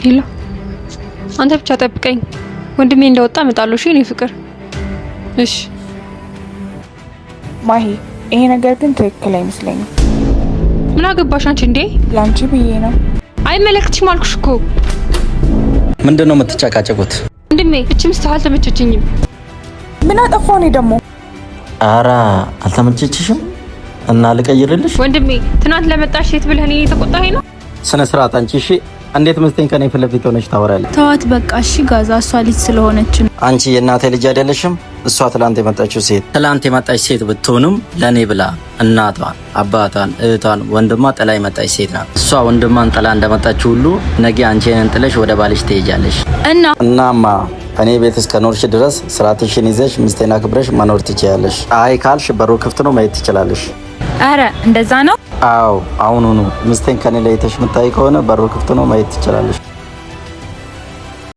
Hello፣ አንተ ብቻ ጠብቀኝ። ወንድሜ እንደወጣ እመጣለሁ። እሺ የኔ ፍቅር። እሺ። ማሂ፣ ይሄ ነገር ግን ትክክል አይመስለኝም። ምን አገባሽ አንቺ እንዴ? ለአንቺ ብዬ ነው። አይመለከትሽም አልኩሽ እኮ። ምንድን ነው የምትጨቃጨቁት? ወንድሜ፣ እቺ ሚስትህ አልተመቸችኝም። ምን አጠፋሁ እኔ ደግሞ? አራ አልተመቸችሽም? እና ልቀይርልሽ? ወንድሜ፣ ትናንት ለመጣሽ ሴት ብለህ እኔን የተቆጣኸኝ ነው? ስነ ስርዓት አንቺ። እሺ፣ እንዴት ምስቴን ከኔ ፊት ለፊት ሆነሽ ታወራለሽ? ተዋት በቃ እሺ። ጋዛ እሷ ልጅ ስለሆነች ነው። አንቺ የእናቴ ልጅ አይደለሽም? እሷ ትላንት የመጣችው ሴት ትላንት የመጣች ሴት ብትሆንም ለእኔ ብላ እናቷን፣ አባቷን፣ እህቷን፣ ወንድሟ ጥላ የመጣች ሴት ናት። እሷ ወንድሟን ጥላ እንደመጣችው ሁሉ ነገ አንቺ እኔን ጥለሽ ወደ ባልሽ ትሄጃለሽ። እና እናማ እኔ ቤት እስከ ኖርሽ ድረስ ስርዓትሽን ይዘሽ ሚስቴን አክብረሽ መኖር ትችያለሽ። አይ ካልሽ በሩ ክፍት ነው፣ ማየት ትችላለሽ። አረ እንደዛ ነው። አዎ፣ አሁኑኑ ሚስቴን ከኔ ለይተሽ የምታይ ከሆነ በሩ ክፍት ነው፣ ማየት ትችላለሽ።